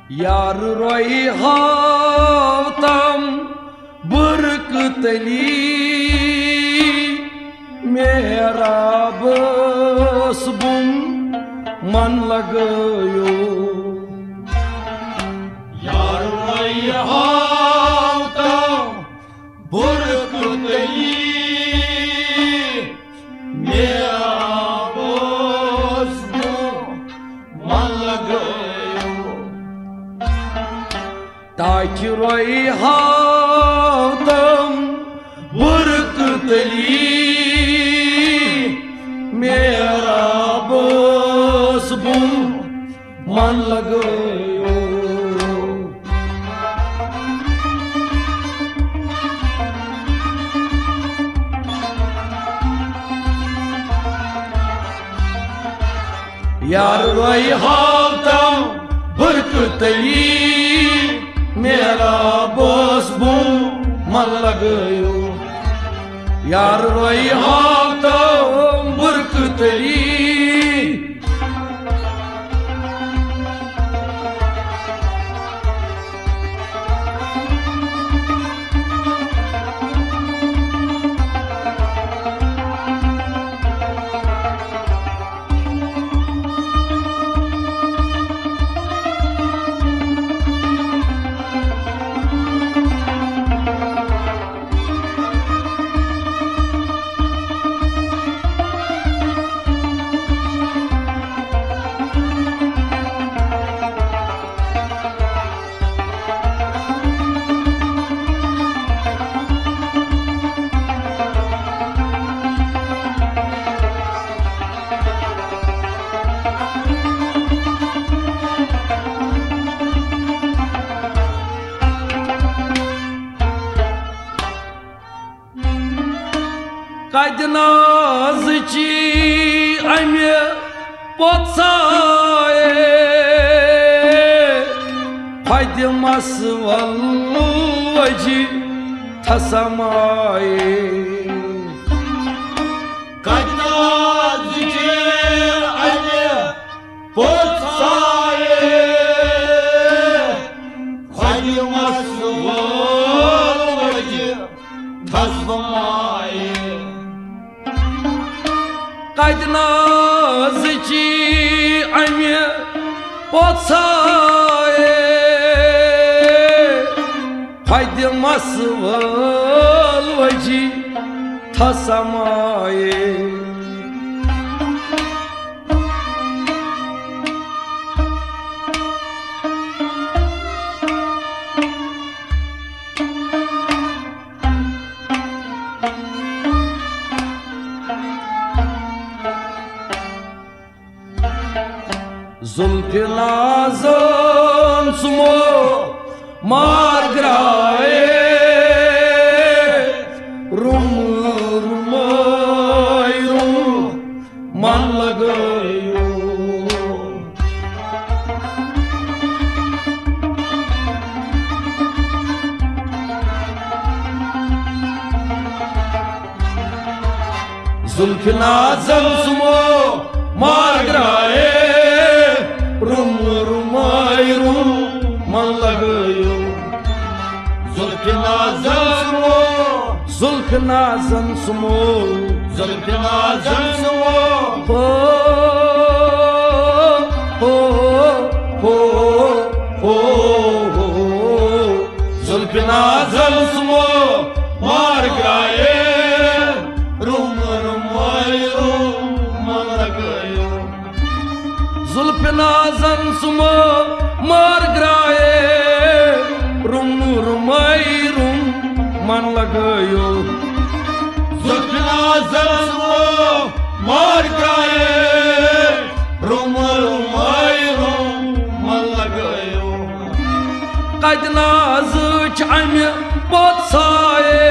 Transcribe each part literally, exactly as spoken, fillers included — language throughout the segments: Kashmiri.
یار روی ہاو تام برق تلی، محرابس بُم من لگٲیِو۔ یار روی ہاو تام برق تلی، محرابس بُم من لگٲیِو۔ تاکہِ روی ہاو تام برق تلی، محرابس بُم من لگٲیِو۔ یار روی ہاو تام برق تلی، محرابس بُم من لگٲیِو۔ یار روی ہاو تام برق تلی۔ کَتہِ نازٕچی اَمہِ پوٚژھایے، خۄدِ مَس وَلوَجہِ تھسمایے۔ کَتہِ نازٕچی اَمہِ پوٚژھایے، خۄدِ مَس وَلوَجہِ تھسمایے۔ کَتہِ نازٕچی اَمہِ پوٚژھایے، خۄدِ مَس وَلوَجہِ تھسمایے۔ زُلفہِ نازن سُمو مار گرٛایے، رُم رُمے رُم من لگٲیِو۔ زُلفہِ نازن سُمو مار گرٛایے، رُم رُمے رُم من لگٲیِو۔ زُلفہِ نازن سُمو، زُلفہِ نازن سُمو، زُلفہِ نازن سُمو۔ ہو، ہو، ہو، ہو، ہو۔ زُلفہِ نازن سُمو مار گرٛایے، رُم رُمے رُم لگٲیِو۔ زُلفہِ نازن سُمو مار گرٛایے، لگٲیِو۔ زُلفہِ نازس مو مار درٛایے، روٗمہٕ روٗمَے روٗمَن لگٲیِو۔ قدِ نازٕچ اَمہِ پوٚت سایے،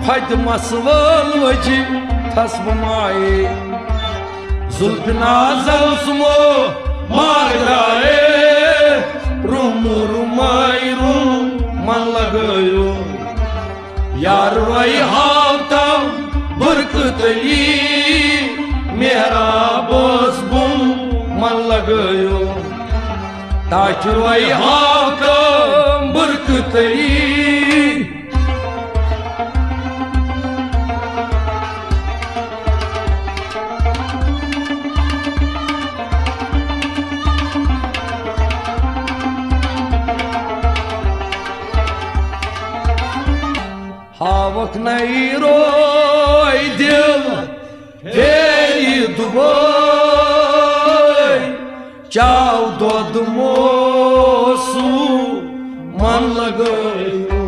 خۄدِ مس وٲل وجی تھس بہٕ مایے۔ زُلفہِ نازس مو مار درٛایے، روٗمہٕ روٗمَے روٗمَن لگٲیِو۔ یار روے ہاو تام برقہٕ تلی، محرابس بُن من لگٲیِو۔ تاکہِ روے ہاو تام برقہٕ تلی۔ ہاوکھ نَے روے دِل پھیری دُبے، چاو دۄد موسوٗمن لگٲیِو۔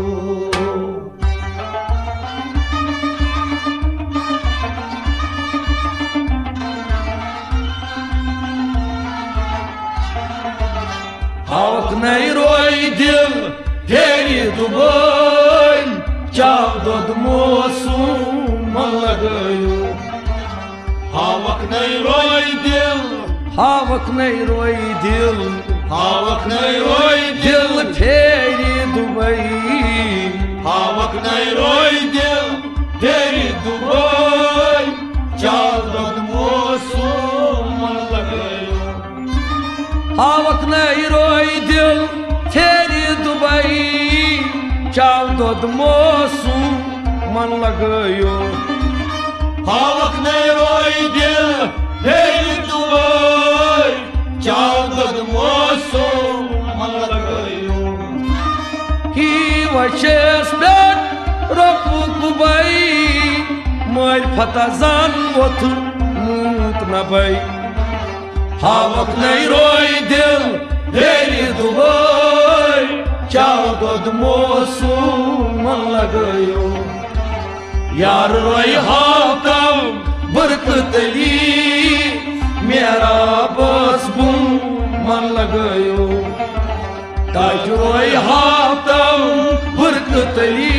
ہاوکھ نَے روے دِل پھیری دُبے، چاو دۄد موسوٗمن لگٲیِو۔ ہاوکھ نَے روے دِل، ہاوکھ نَے روے دِل، ہاوکھ نَے روے دِل دِل پھیری دُبے۔ ہاوکھ نَے روے دِل پھیری دُبے، چاو دۄد موسوٗمن لگٲیِو۔ ہاوکھ نَے روے دِل پھیری دُبے، چاو دۄد موسوٗمن لگٲیِو۔ ہاوکھ نَے روے دِل پھیری دُبے، چاو دۄد موسوٗمن لگٲیِو۔ ہی وچھس پٮ۪ٹھ رۄپُک بے، مٲرۍ فتح زن ووٚتھ موٗت نبے۔ ہاوکھ نَے روے دِل پھیری دُبے، چاو دۄد موسوٗمن لگٲیِو۔ یار روے ہاو تام برقہٕ تلی، محرابس بُن من لگٲیِو۔ تاکہِ روے ہاو تام برقہٕ تلی۔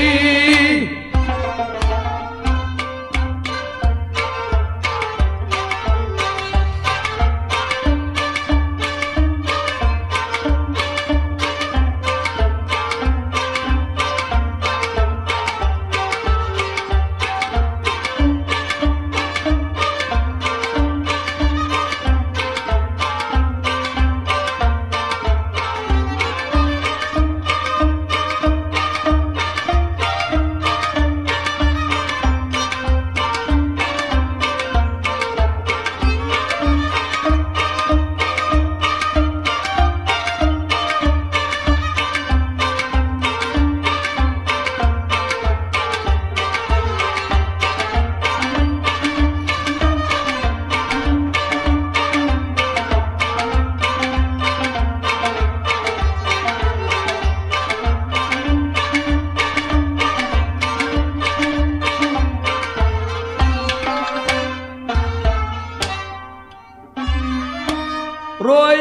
روے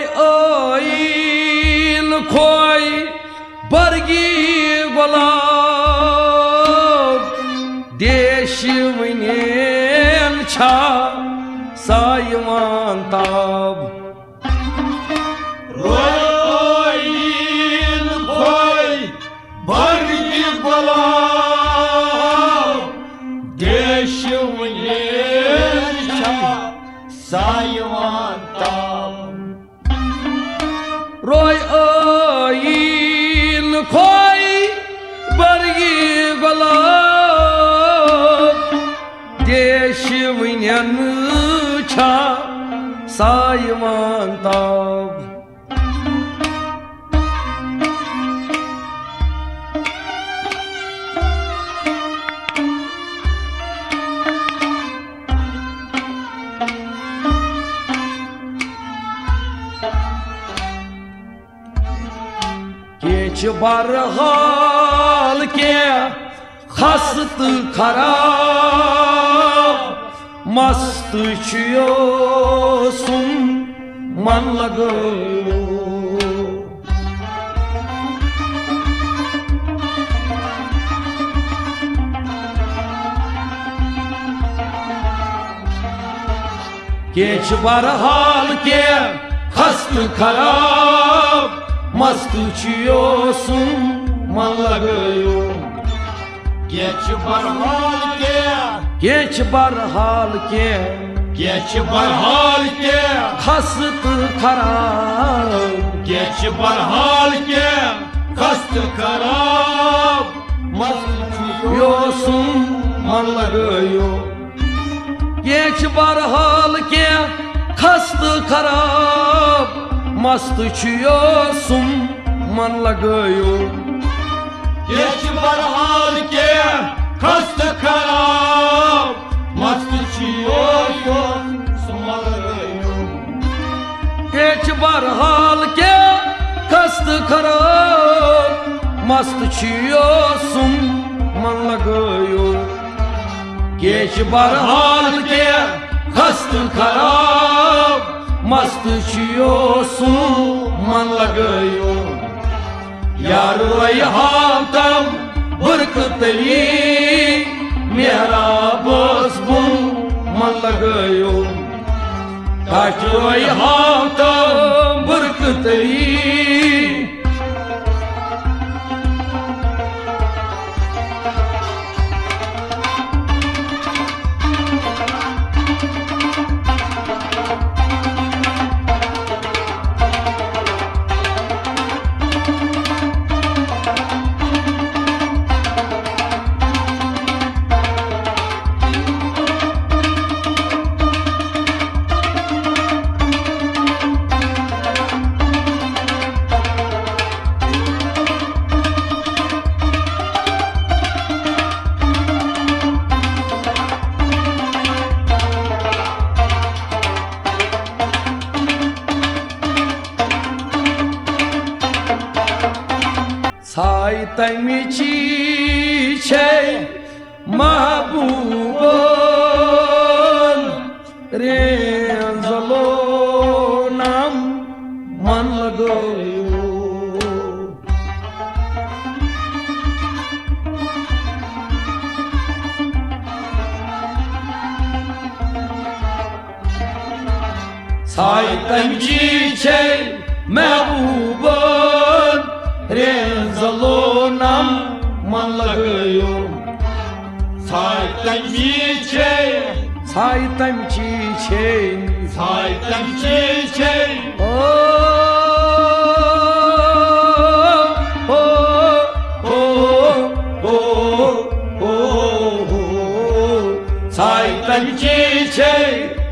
ٲیٖن کھوے برگی گۄلاب، دیش وٕنٮ۪ن چھا سا یِوان تاب؟ روے ٲیٖن کھوے برگی گۄلاب، دیش وٕنٮ۪ن چھا سا یِوان تاب؟ روے ٲیٖن کھوے برگی گۄلاب، دیش وٕنٮ۪ن چھا سا یِوان تاب؟ کینٛہہ چھِ بہرحال کینٛہہ خستہٕ خراب، مستہٕ چھُ یوسُم من لگٲیِو۔ کینٛہہ چھِ بہرحال کینٛہہ خستہٕ خراب، مستہٕ چھُ یوسُم من لگٲیِو۔ کینٛہہ چھِ بہرحال کینٛہہ۔ کینٛہہ چھِ بہرحال کینٛہہ۔ کینٛہہ چھِ بہرحال کینٛہہ۔ خستہٕ خراب۔ کینٛہہ چھِ بہرحال کینٛہہ۔ خستہٕ خراب۔ مستہٕ چھُ یوسُم من لگٲیِو۔ کینٛہہ چھِ بہرحال کینٛہہ خستہٕ خراب، مستہٕ چھُ یوسُم من لگٲیِو۔ کینٛہہ چھِ بہرحال کینٛہہ خستہٕ خراب، مستہٕ چھُ یوسُم من لگٲیِو۔ کینٛہہ چھِ بہرحال کینٛہہ خستہٕ خراب، مستہٕ چھُ یوسُم من لگٲیِو۔ کینٛہہ چھِ بہرحال کینٛہہ خستہٕ خراب، مستہٕ چھُ یوسُم من لگٲیِو۔ یار رویہِ ہاو تم برقہٕ تلی، محرابس بُن من لگٲیِو۔ ٹاٹھۍ رویہِ ہاو تم برقہٕ تلی۔ ژھاے تمچی چھے محبوبن، رینزلو نم من لگٲیِو۔ ژھاے تمچی چھے محبوبن، رینزلو نم من لگٲیِو۔ ژھاے تمچی چھے۔ ژھاے تمچی چھے۔ ژھاے تمچی چھے۔ او، او، او، او، او۔ ژھاے تمچی چھے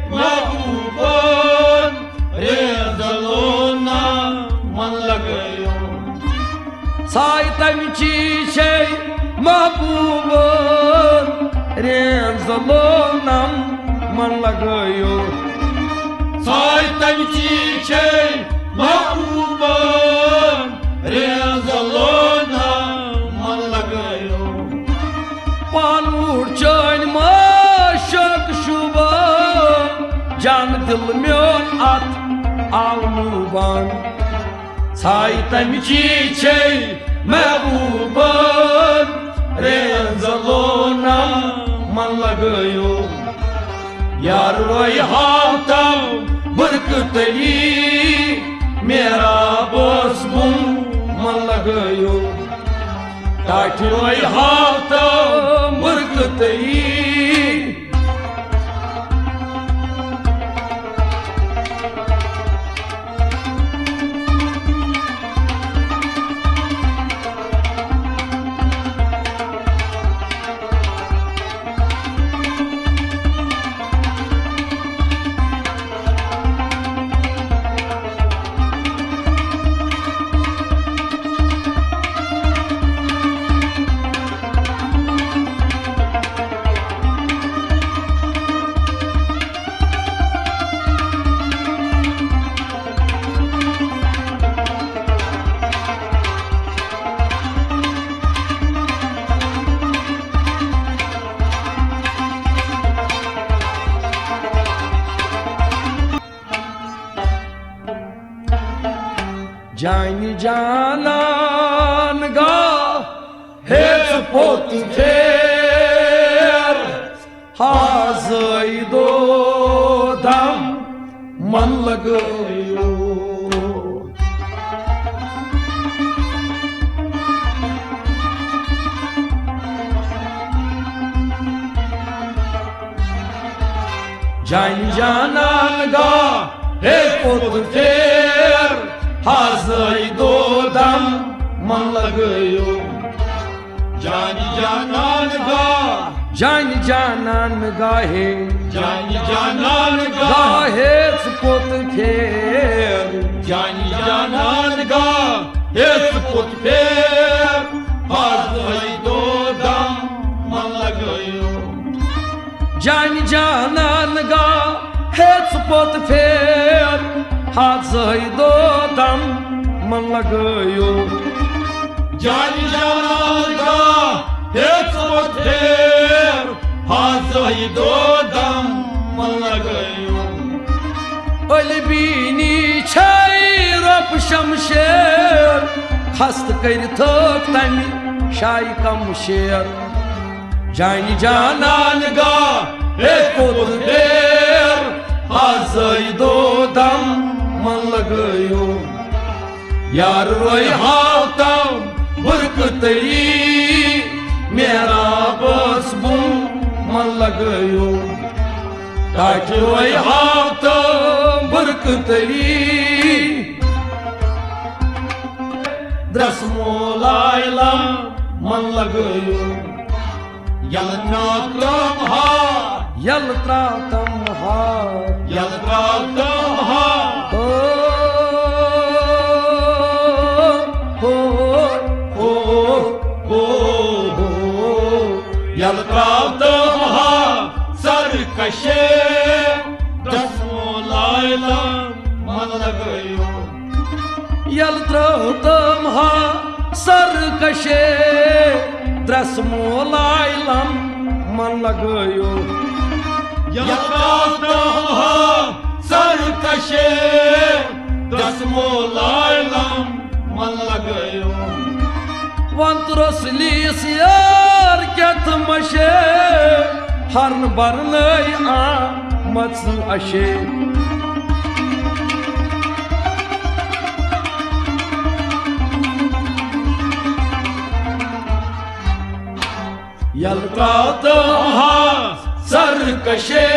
محبوبن، رینزلو نم من لگٲیِو۔ ژھاے تمچی چھے محبوبن، رینزلو نم من لگٲیِو۔ ژھاے تمچی چھے محبوبن، رینزلو نم من لگٲیِو۔ پانوٗر چٲنۍ معشوق شوٗبان، جان دِل میون اتھ آو لوٗبان۔ ژھاے تمچی چھے محبوبن، رینزلو نم من لگٲیِو۔ یار رویہِ ہاو تم برقہٕ تلی، محرابس بُن من لگٲیِو۔ ٹاٹھۍ رویہِ ہاو تم برقہٕ تلی۔ جانان گاہ ہیژ پوٚت پھیر، حاضے دودم من لگٲیِو۔ جان جانان گاہ ہیژ پوٚت پھیر، حاضے دودم من لگٲیِو۔ جان جانان گاہ، جان جانان گاہ ہے، جان جانان گاہ گاہ ہیژ پوٚت پھیر۔ جان جانان گاہ ہیژ پوٚت پھیر، حاضے دودم من لگٲیِو۔ جان جانان گاہ ہیژ پوٚت پھیر، حاضے دودم من لگٲیِو۔ جان جانان گاہ ہیژ پوٚت پھیر، حاضے دودم من لگٲیِو۔ البینی چھے رۄپ شمشیر، خست کٔرِتھ تھٲوکھ تمہِ شایہِ کم شیر۔ جان جانان گاہ ہیژ پوٚت پھیر، حاضے دودم من لگٲیِو۔ یار روے ہاو تم برقہٕ تلی، محرابس بُن من لگٲیِو۔ ٹاٹہِ روے ہاو تم برقہٕ تلی، درس مولایلم من لگٲیِو۔ یلہٕ ترٛاو تم ہا، یلہٕ ترٛاو تم ہا، یلہٕ ترٛاو تم ہا۔ او، ہو، ہو، ہو، ہو۔ یلہٕ ترٛاو تم ہا سر کشے، دس مولایلم من لگٲیِو۔ یلہٕ ترٛاو تم ہا سر کشے، درس مولایلم من لگٲیِو۔ یلہٕ ترٛاو تم ہا سر کشے، درس مولایلم من لگٲیِو۔ ون ترس لیس یار کیتھ مشے، ہرن برنٲے آمژ اشے۔ یلہٕ ترٛاو تم ہا سر کشے،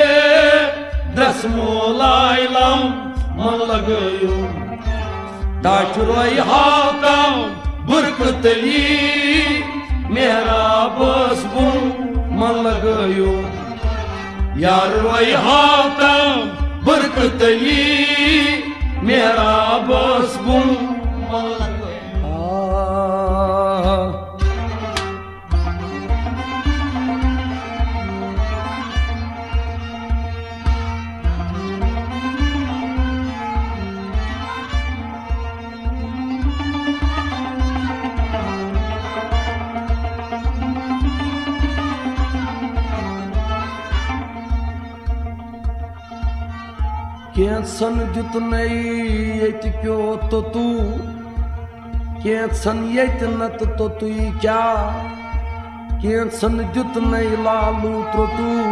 درس مولایلم من لگٲیِو۔ ٹاٹہِ روے ہاو تم برقہٕ تلی، محرابس بُن من لگٲیِو۔ یار روے ہاو تم برقہٕ تلی، محرابس بُن من لگٲیِو۔ آ۔ کینٛژھن دیُت نے ییٚتہِ پیوٚو توٚتُو، کینٛژھن ییٚتہِ نتہٕ توٚتُے کیٛاہ، کینٛژھن دیُت نے لالوٗ تروٚتُو،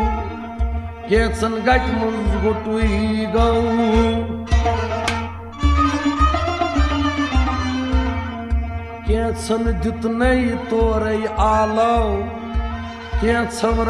کینٛژھن گٹہِ منٛز گوٚٹُے گوٚو۔ کینٛژھن دیُت نے تورے آلو، کینٛژھن